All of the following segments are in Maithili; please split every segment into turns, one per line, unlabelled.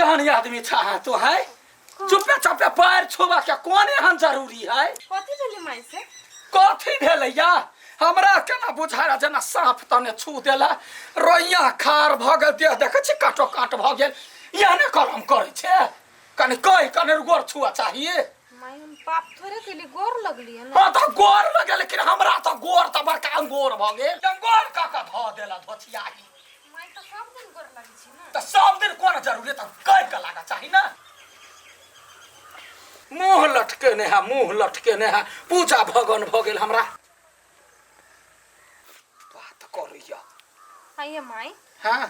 एहन आदमी छा तू है चुपे चापे पैर छुबा के कोन एहन जरूरी है
कथी भेलै माय से
कथी भेलै या हमरा केना बुझाय जेना साँप तने छू देला रोइया खार भऽ गेल देह देखै छी काटो काट भऽ गेल एहने करम करै छै कनि कहि कनि गोर छुआ चाहिए
माय हम पाप थोड़े केली गोर लगलियै ने
हाँ तऽ गोर लगे लेकिन हमरा तऽ गोर तऽ बड़का अंगोर भऽ गेल अंगोर कऽ कऽ धऽ देला धोचियाही
माय तऽ सब दिन गोर लगै छी ने
तऽ सब दिन कोन जरूरी तऽ कहि कऽ लागऽ चाही ने मुँह लटकेने है मुँह लटकेने है पूजा भगवान भऽ गेल हमरा बात करैया
आइए माय
हाँ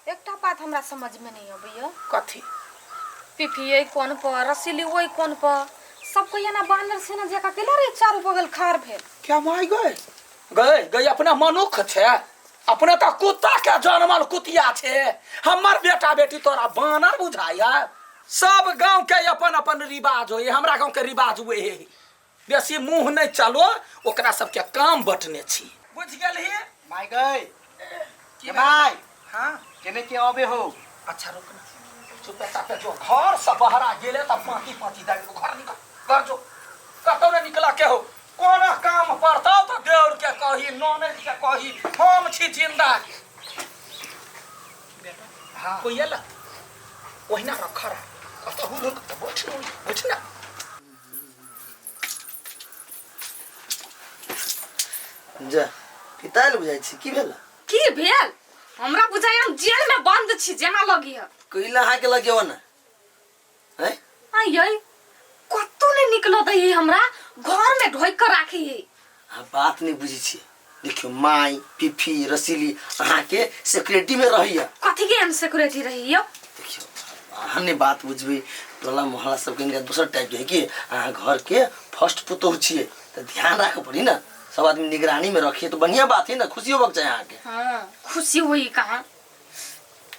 एकटा बात हमरा समझ में नहीं अबैया
कथी
पिफियै कोन पर रसीली ओहि कोन पर सबको एना बानर सेना जकाँ केला रे चारू बगल खार भेल
क्या माय गए गए गए अपना मनुख छै अपने तऽ कुत्ता के जनमल कुतिया छै हमर बेटा बेटी तोरा बानर बुझाइया सब गांव के अपन अपन रिवाज होइए हमरा गांव के रिवाज उहे है बेसी मुंह नहीं चलो ओकरा सबके काम बटने छी बुझ गेलही
माय गई
की
माय
हाँ
केने के अबे हो
अच्छा रुक ना चुपे चापे जो घर से बहरा गेले तऽ पाँति पाँति दे घर निकल घर जो कतौ ने निकला के हो कोनो काम पड़तौ तऽ देवर के कही ननद के कही हम छी जिंदा बेटा
हाँ
कोई एला ओहिना रख रहा कतहु रुक तऽ बैठ ना बैठ ना
जा पितायल बुझाइ छी की भेल
की भेल हमरा बुझाइ हम जेल में बंद छी जेना लगिय
कैला अहाँके लगे ना हैं
आइयै कतौ नहि निकलो दै हमरा घर में ढोक के राखी है
अहाँ बात नहि बुझै छियै देखियौ माय पिफी रसीली अहाँके सिक्योरिटी में रहैया
कथी के इनसिक्योरिटी रही यौ
देखियौ अहाँ नहि बात बुझबै टोला मोहल्ला सबके इनका दोसर टाइपके है कि अहाँ घरके फर्स्ट पुतोहु छियै तऽ ध्यान राखऽ पड़ी ने सब आदमी निगरानी में रखिए तो बढ़िया बात है ना खुशी होबक चाही अहाँके
हाँ खुशी होई कहाँ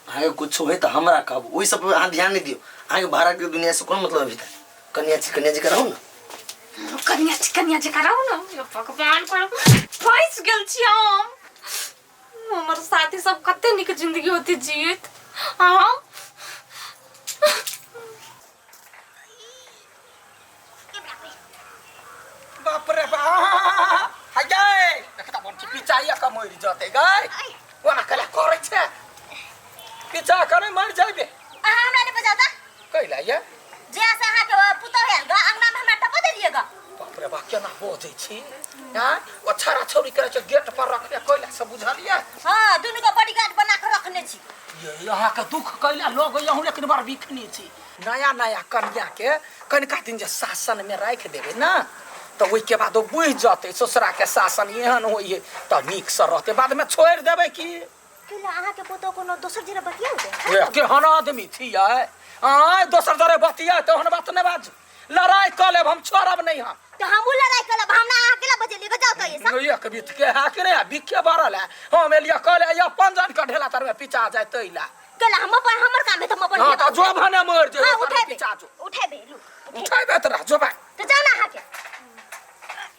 अहाँके कुछो होइ तऽ हमरा कहब ओहि सब पर अहाँ ध्यान नहि दियौ अहाँके बाहरके दुनिया से कोन मतलब अभी तक कन्या छी कन्या जी रहू ने
कन्या छी कन्या जी रहू ने यो भगवान पर फंस गेल छी हम हमर साथी सब कते नीक जिंदगी होती जीत आ हम
बाप रे बाप हाय गए देखता बन छी पिचाइया के मरि जते गए ओना कला करै छै पिचा करे मरि जाइबे
अहाँ हमरा नहि बजाउ तऽ
कैला ये
जे से अहाँके पुतोह आयल ग अंगना में हमरा टपा देलियै ग
बाप रे बाप केना बजै छी आँय ओ छड़ा छौड़ी करै छै गेट पर रखने कैला से बुझलियै
हँ दुनू के बॉडीगार्ड बना के रखने छी
ये अहाँके दुख कैला लग अहूँ लेकिन बड़ बिखनी छी नया नया कन्याके कनिका दिन जे शासनमे राखि देबै ने तऽ ओहिके बाद ओ बुझि जेतै ससुराके शासन एहन होइ हइ तऽ नीकसँ रहतै बादमे छोड़ि देबै की
कैला अहाँके पुतोह कोनो दोसर जगह बतियाउ दे
ए, केहन आदमी छियै आँय दोसर जरे बतिया तहन बात नहि बाजू लड़ाइ कऽ लेब हम छोड़ब नहि हम
तऽ हमहूँ लड़ाइ करब हमरा अहाँ केला बजेलियै ग जाउ तऽ ये सब
एक बीत के है कि नहीं बिखे बढ़ल है हम एलियै कल अपन जान के ढेला तर में पिचा जाय तैला
केला हम अपन हमर काम है तऽ हम अपन
हाँ तो जो भने मर जे
हाँ उठेबे
पिचा जो
उठेबे लू
उठेबे तोरा जो बा
तऽ जाउ ने अहाँके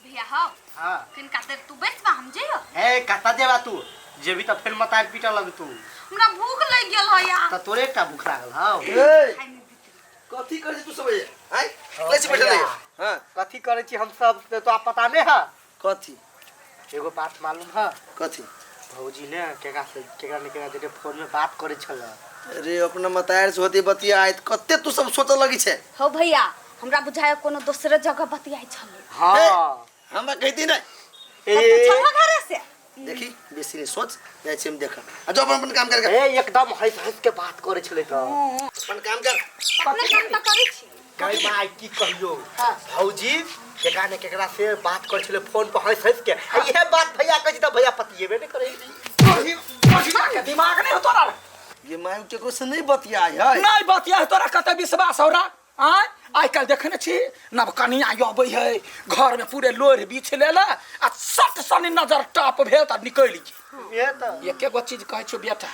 भैया हो
हाँ
किनका देर तू बैठ बा हम जइयो
ए कता जेबा तू जेबी तऽ फेर मतार पीटऽ लगतू
हमरा भूख लग गेल है यार
तऽ तोरे एकटा भूख लागल हौ
ए कथी करै छी तू सब ये आँय कैसे बैठल है हाँ
कथी करै छी हम सब से तो पता नहीं है
कथी
एगो बात मालूम है
कथी
भौजी ने केकरा से केकरा ने केकरा जरे फोन में बात करै छल
अरे अपना मतार से होती बतियाइत कते तू सब सोचऽ लगी छै
हो भैया हमरा बुझाय कोनो दोसरे जगह बतियाइ छलै
हाँ
हमरा कहती नहीं
ए
तब पूछल घरे से
देखी बेसी नहीं सोच जाइ छी हम देखऽ आ जो अपन अपन काम कर
ए एकदम हंस हंस के बात करै छलै तऽ
अपन काम कर
अपने काम तऽ करै छी
गई माय की कहियो भौजी केकरा ने केकरा से बात करै छलै फोन पर हंस हंस के आ इहे बात भैया कहै छी तऽ भैया पतियेबे नहि करै
के दिमाग नहीं हो तोरा
ये माय केकरो से नहीं बतियाय है
नहीं बतिया तोरा कते विश्वास हो रहा आय आइ काल्हि देखने छी नवकनिया अबै है घर में पूरे लोढ़ बिछ लेल आ सट सनी नजर टप भेल तऽ निकलि गेल
इहे तऽ
एके गो चीज कहै छियौ बेटा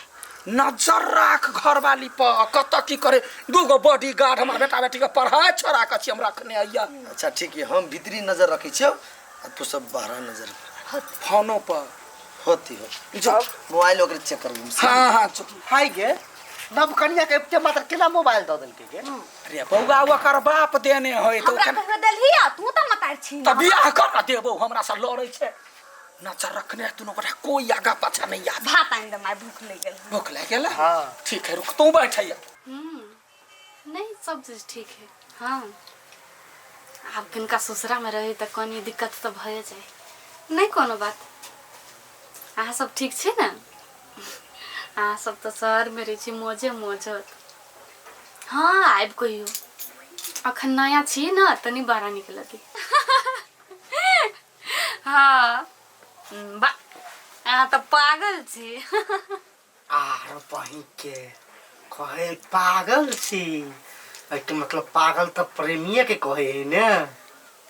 नजर राख घरवाली पर कतऽ की करे दूगो बॉडी गार्ड हमर बेटा बेटी के पढ़ाइ छोड़ा कऽ छी हम रखने अइया
अच्छा ठीक है हम भीतरी नजर रखै छियौ आ तू सब बाहर नजर
फोनो पर
होती हो
जो
मोबाइल ओकरे चेक करबू
हाँ हाँ चुप
हाय गे नव कनिया के एते मात्र केना मोबाइल दऽ देलकै गे?
अरे बौआ, ओकर बाप देने है तऽ
हमरा कहियो देलही आ तू तऽ मतार छी।
तऽ बियाह कर ना देबो, हमरा से लड़ै छै। नजर रखने दुनू गोटा, कोई आगा पाछा नहीं आबे।
भात आनि दे माय, भूख लागि गेल।
भूख लागि गेल?
हाँ।
ठीक है, रुक, तू बैठ है।
नहीं, सब चीज ठीक है। हाँ, आब किनका ससुरा में रही तऽ कनी दिक्कत तऽ भए जाए। नहीं कोनो बात। अहाँ सब ठीक छी ने? अहाँ सब तऽ शहर में रहै छी, मौजे मौज होत। हाँ, आबि कहियो, अखन नया छी ने, तनी बड़ा नीक लगे। हाँ बा, अहाँ तऽ पागल छी।
आर बहिन के कहे पागल छी, एहिके मतलब पागल तऽ प्रेमिये के कहे है ने।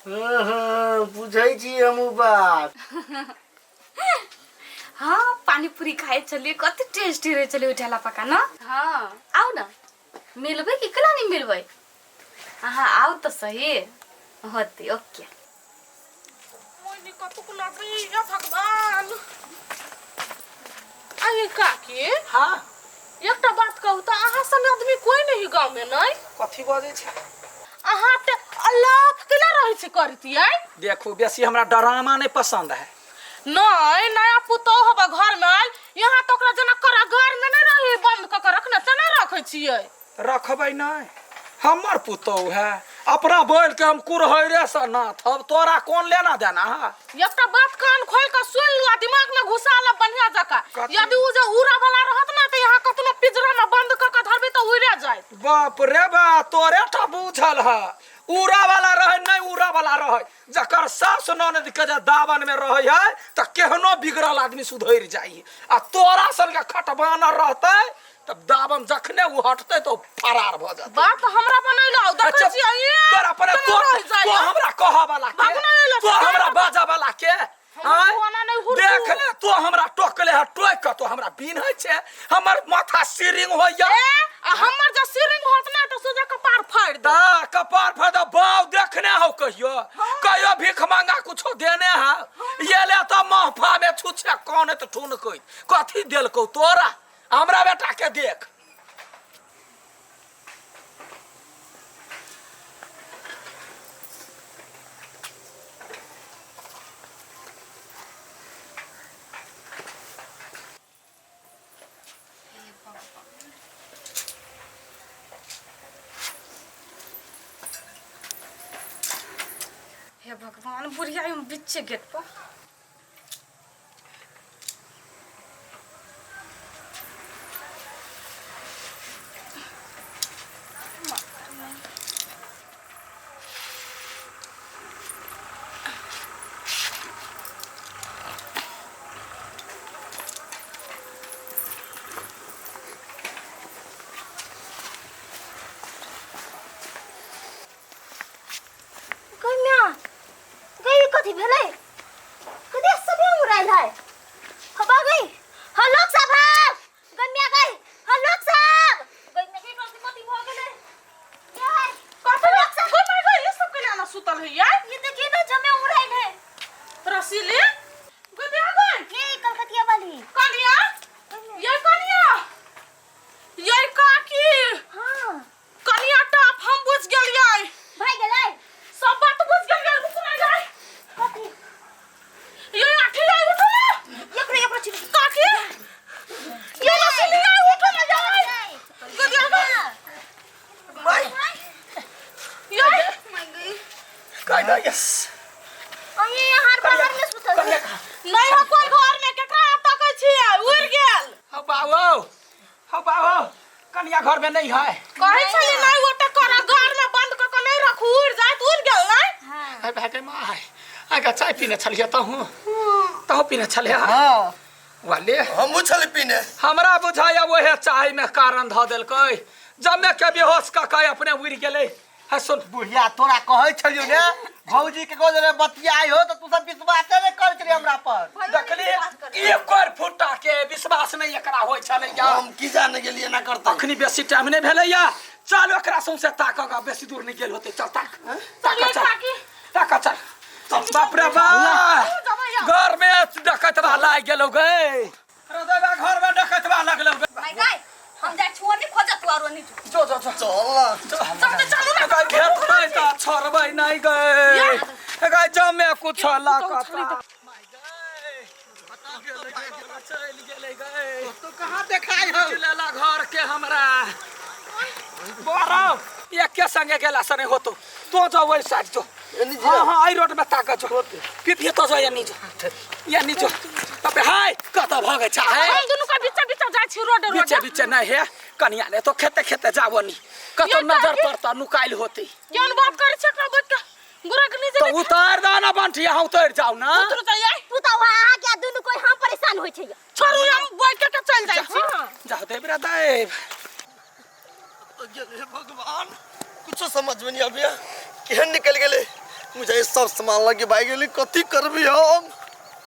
हँ, बुझै छी हम उ बात।
हाँ, पानी पूरी खाए चलिए, कते टेस्टी रहे चलिए ठेला पका ना। हाँ, आओ ना, मिलबै कि केना नहीं मिलबै? अहाँ आओ तऽ सही होती। ओके।
मोहिनी कतुक लगै हे भगवान। आये काकी।
हाँ।
एकटा बात कहू तऽ, अहाँ सन आदमी कोई नहीं गाँव में नहीं?
कथी बजै छै?
अहाँ ते अल्लाह केना रहै छै करतियै?
देखू, बेसी हमरा डरामा नहीं पसंद है।
नहीं, नया पुतोह होबे घर में आयल, यहाँ तऽ ओकरा जेना कारागार में नहीं रही बंद कऽ के रखने तेना रखै छियै।
रखबै नहीं, हमर पुतोह है, अपना बोल के हम कुरहरे से नाथब, तोरा कौन लेना देना है?
एकटा बात कान खोल के सुन लू आ दिमाग में घुसा ले बढ़िया जकाँ।
कथी?
यदि उ जे उड़ा वाला रहत ना तऽ यहाँ कतनो पिंजरा में बंद कऽ के धरबी तऽ उड़े जायत।
बाप रे बा, तोरे टा बूझल है। उड़ा वाला रहे नहीं उड़ा वाला रहे, जकर सास ननद के जे दावन में रहे है तऽ केहनो बिगड़ल आदमी सुधरि जाइ, आ तोरा सन के खटबाना रहतै तब दावन जखने उ हटतै तऽ फरार भऽ जेतै।
बात हमरा बनैला देखै
अच्छा,
छियै ये,
तोरा अपने
केना
तो
रहि जाइए?
तो हमरा कहऽ वाला के,
भगना एलो
तो
से,
हमरा बाजऽ वाला के,
हमरा
आँय?
कोना नहि हुरकू।
देख ले, तो हमरा टोकले है, टोक के तो हमरा बिन छै, हमर माथा सिरिंग होइया।
ए, आ हमर जे सिरिंग होत ना तऽ सोझा कपार फाड़ि दे।
दा कपार फाड़ दे। बाव देखने हो कहियो? कहियो भीख मांगा कुछो देने है? ये ले तो महफा में छुछे कौन तो ठुन कोई कथी देलकौ तोरा? हमरा बेटा के देख।
हे भगवान, बुढ़िया हम बीचे गेट पर।
कन्या गई, कथी भेलै? कथी सब उड़ाइल है? हबा गई, हलोक साहब, गम्या गई, हलोक साहब, गम्या गई, कथी कथी भऽ गेलै?
कथी लोक सब गई? ई सब केना ना सुतल है यार?
ये देखिए ना, जमे उड़ाइल है।
रसीले गई गई।
ये कलकतिया वाली
कनिया, ये कनिया, ये काकी।
हाँ।
कनिया टाप, हम बुझ गेलियै।
भाई गेलै।
सब बात बुझ गेलियै। रुकू ना जाय।
कथी?
ये आठी जाय, उठो ना।
एकरो एकरो छिप।
काकी, ये रसीली, उठो ना जाय। गदिया गई। ये
कह दे यस।
ये यहाँ बाहर में सुतल छै।
नहीं हो कोई घर में, केकरा तकै छियै? उड़ गेल।
हो बाबू, हो बाबू, कनिया घर में नहीं है।
कहै छली नहीं, ओते कारागार में बंद क के नहीं रखू, उड़ जायत। उड़ गेल नहीं।
अरे भाई के माय, आगा चाय पीने छलिए, तहु तहु पीने छलिए?
हाँ।
वाले।
हमहूँ छली पीने।
हमरा बुझाया वहे चाय में कारण धऽ देलकै, जमे के बेहोश कऽ के अपने उड़ि गेलै है। सुन
बुढ़िया, तोरा कहै छलियौ ने भौजी के कह देले बतियाइ हो, तऽ तू सब विश्वासे नहि करै छली हमरा पर।
देखली, एक और फुटा के विश्वास नहीं एकरा होइ छलै या।
हम की जाने गेलियै एना करतै।
अखनी बेसी टाइम नहीं भेलै या, चल ओकरा सौंसे ताकऽ गा, बेसी दूर नहीं गेल होतै। चल ताक ताक, चल ताक चल। बाप रे बाप, घर में डकैतबा लागि गेलौ गै। अरे दादा, घर में डकैतबा लगलौ गै।
माय गई। हम जाइ छी ओनी खोजत आरो नहीं
जो जो जो
चल ना
चल तऽ चलू ना
गई भेटतै तऽ छोड़बै नहि गई गई जमे कुछ लागता चलि गेलै गई
तो कहाँ देखाय हो
लेला घर के हमरा बोराव एके संगे गेला से नहीं होतो तो जो वही साइड जो
एनी जो।
हाँ हाँ आई रोड में ताकत जो फिर तो जो एनी जो एनी जो तबे हाय कत भगे छा है
हम दुनू का बीचा बीचा जाइ छी रोड रोड
बीचे बीचे नहीं है कनिया ने तो खेते खेते जाबो नी कतो
ये
नजर
ताकि-
पड़ता नुकाइल होती
केहन बात करै छै एकरा बैठ के गुरक नहीं
तो उतार दो ना बंठी यहाँ उतर जाओ ना
उतरू जाइए
पुतहु अहाँ के दुनू कोई हम परेशान होइ छै
छोड़ू हम बैठ के चल जाइ छी
जाओ देव रे देव
गेले भगवान कुछो समझ में नहीं आबिया केहन निकल गेले मुझे ये सब सामान लगे भाई गेली कथी करबी हम।